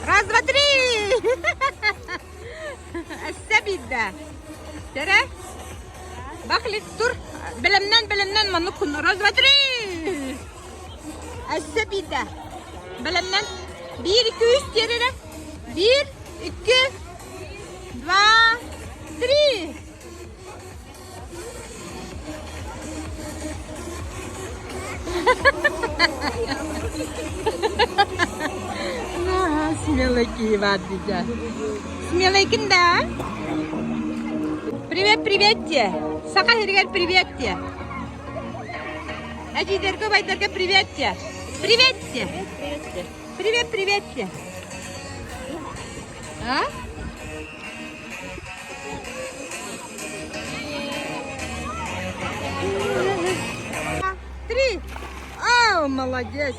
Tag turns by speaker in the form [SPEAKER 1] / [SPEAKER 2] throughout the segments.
[SPEAKER 1] Раз, два, три! Өссө биирдэ. Тэрэ. Бахлик тур. Бэлэмнэн, бэлэмнэн маннык кун. Раз, два, три! Өссө биирдэ. Бэлэмнэн. Биир, икки, үс тиэрэрэ. Биир, икки, два, три! Смелый киһи дитя. Смелайкин да? Привет, привет те. Саха сиригэр привет те. Эдьиийдэргэ, убайдарга привет те. Привет те. Привет, привет те. А? Три. О, молодец.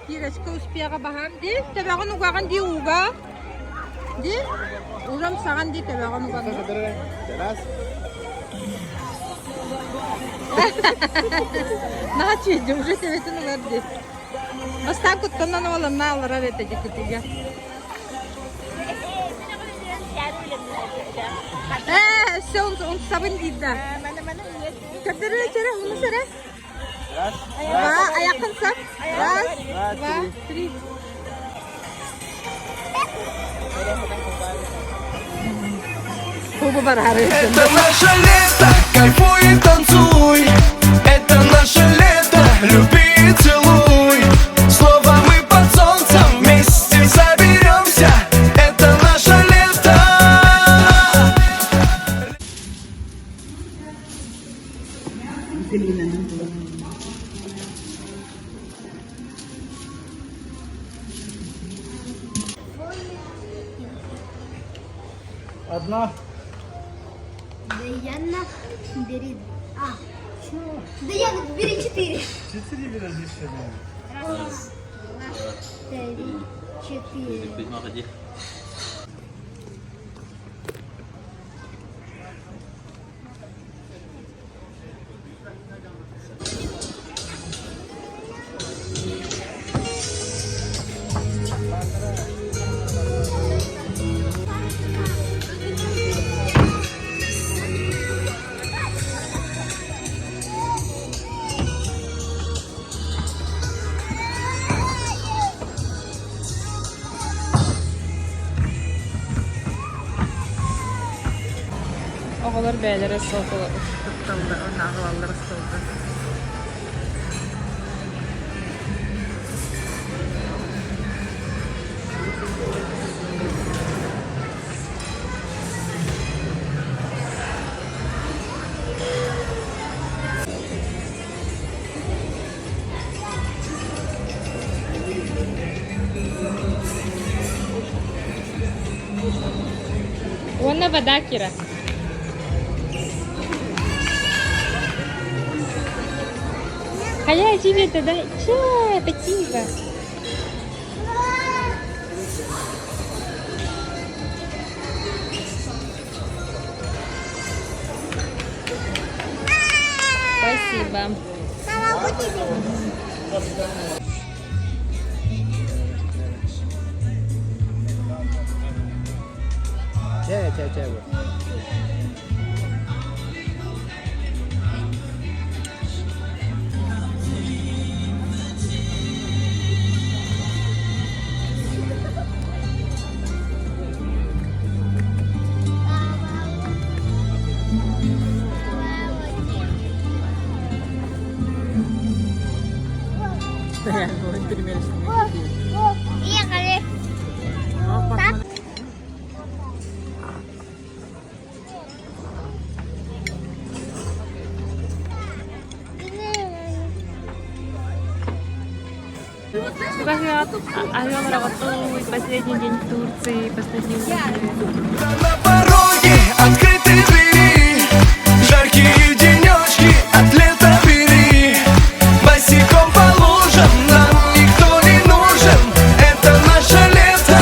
[SPEAKER 1] Кирочка успеха баһаам дии. Төбөҕүн угаҕын дии ууга. Дии. Ужам саҕан дии төбөҕүн угаҕын.
[SPEAKER 2] Раз.
[SPEAKER 1] Наһаа чүйдү, уже төбөтүн угар дии. Бастаан куттанан уоланна аларар этэ дикитигэ. Ээ, өссө умсабын диир да. Көрдөрүө чэрэ, умус эрэ.
[SPEAKER 2] Раз.
[SPEAKER 1] Два, айаххын сап. Раз, два, три.
[SPEAKER 3] Это наше лето, кайфуй и танцуй. Это наше лето, люби и целуй. Снова мы под солнцем вместе соберемся. Это наше лето.
[SPEAKER 2] Одна.
[SPEAKER 4] Даяна, бери. А, Даяна, бери четыре.
[SPEAKER 2] Четыре берешь сегодня.
[SPEAKER 4] Раз, два, три, четыре.
[SPEAKER 5] Оҕолор бэйэлэрэ тутталлар уонна аҕалаллар остуолга. Уонна вода Кира. Хайа тебе тогда? Чэ, спасибо. Спасибо.
[SPEAKER 4] Мама, вот тебе.
[SPEAKER 2] Чэ, чэ, чэ.
[SPEAKER 4] Ехали.
[SPEAKER 5] Последний день в Турции, последний день.
[SPEAKER 3] На пороге открыты двери, жаркие денечки от лета бери. Босиком по лужам нам никто не нужен, это наше лето.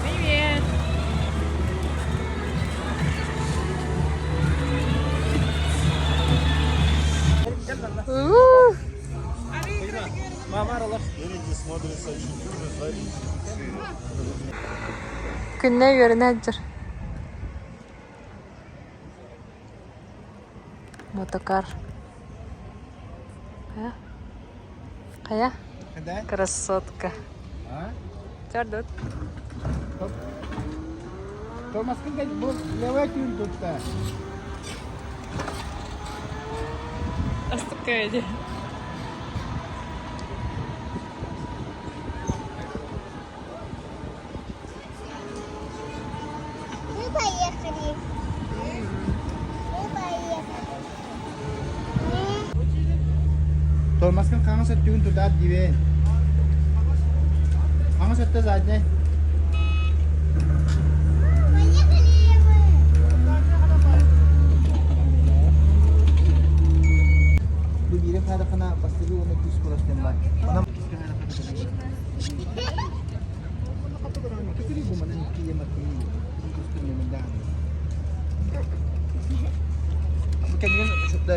[SPEAKER 5] Привет! Күннэ үөрэнэ сылдьар. Мотокар. Хайа? Хайа? Красотка. Чардут. Астыкка иди.
[SPEAKER 4] Мы поехали. Мы поехали.
[SPEAKER 2] Тормозкын хаҥас өттүгүн тутаат диибин. Хаҥас өттө задняй.
[SPEAKER 4] Поехали мы.
[SPEAKER 2] Бу биири хаадахына бастыгы уонна күүс курастын бар. Онон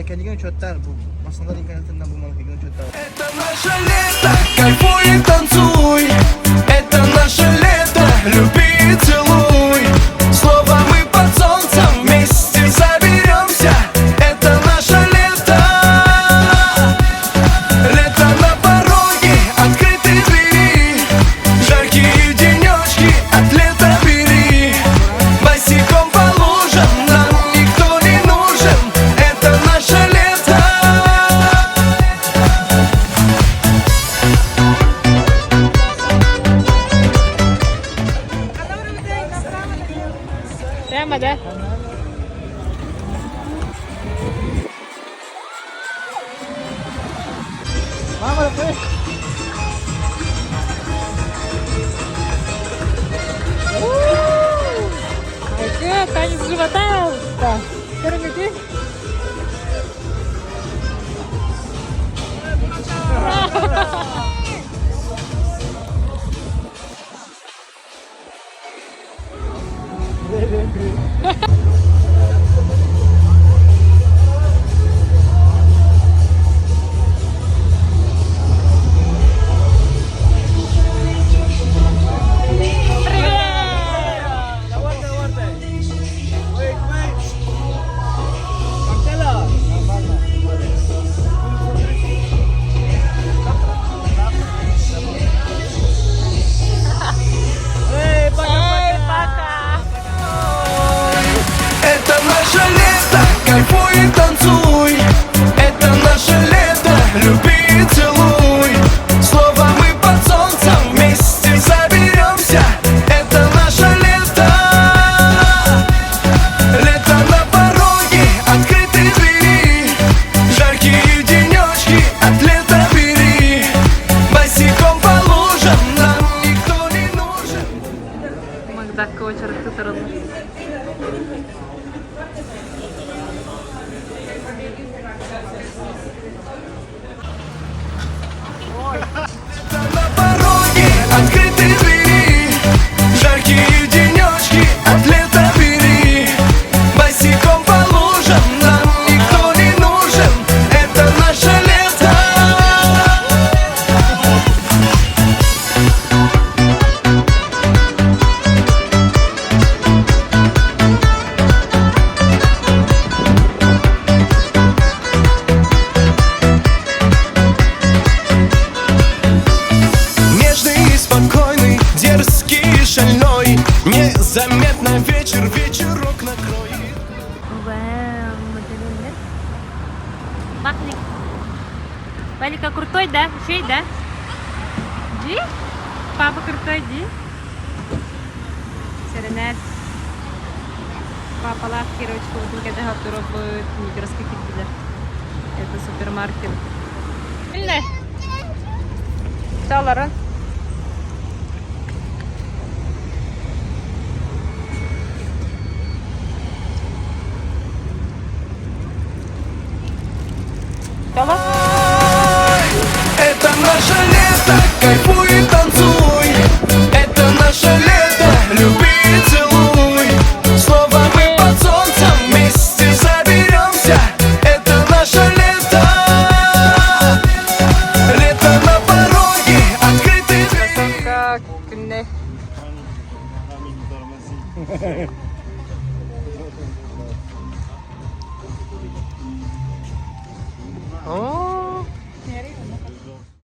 [SPEAKER 2] Кэннигин учуоттаар бу массыыналар интернетынан бу малыкыгын учуоттаар.
[SPEAKER 3] Это наше лето, кайфуй и танцуй. Это наше лето, люби и целуй. Снова мы под солнцем вместе соберемся. Это наше лето. Лето на пороге, открыты двери. Жаркие денечки от лета бери. Босиком по лужам нам никто не нужен. Это наше лето.
[SPEAKER 5] Прямо, да?
[SPEAKER 2] Мама, ты?
[SPEAKER 5] Айка, танец живота. Да. Көрүҥүтүй.
[SPEAKER 3] Это наше лето, кайфуй и танцуй. Это наше лето, люби и целуй. Снова мы под солнцем вместе заберемся. Это наше лето. Лето на пороге, открыты двери. Жаркие денечки от лета бери. Босиком по лужам нам никто не нужен.
[SPEAKER 5] Макдакка очередь тураллар.
[SPEAKER 3] На пороге открыты двери, жаркие денечки от лета бери. Босиком по лужам нам никто не нужен, это наше лето. Нежный и спокойный, дерзкий и шальной, незаметно вечер вечерок накроет.
[SPEAKER 5] Вау, моделинler. Бак, Валика крутой, да? Еще да? Ди? Папа крутой, ди? Серенет. Папалаах Кировичка кэтэһэ турабыт, Мигроска киирдилэр. Это супермаркет. Билне. Чаларын. Чала.
[SPEAKER 3] Это наше лето, кайфуй и танцуй. Это наше лето, люби и целуй. Снова мы под солнцем вместе заберемся. Это наше лето. Лето на пороге, открыты двери.
[SPEAKER 5] Как күнне.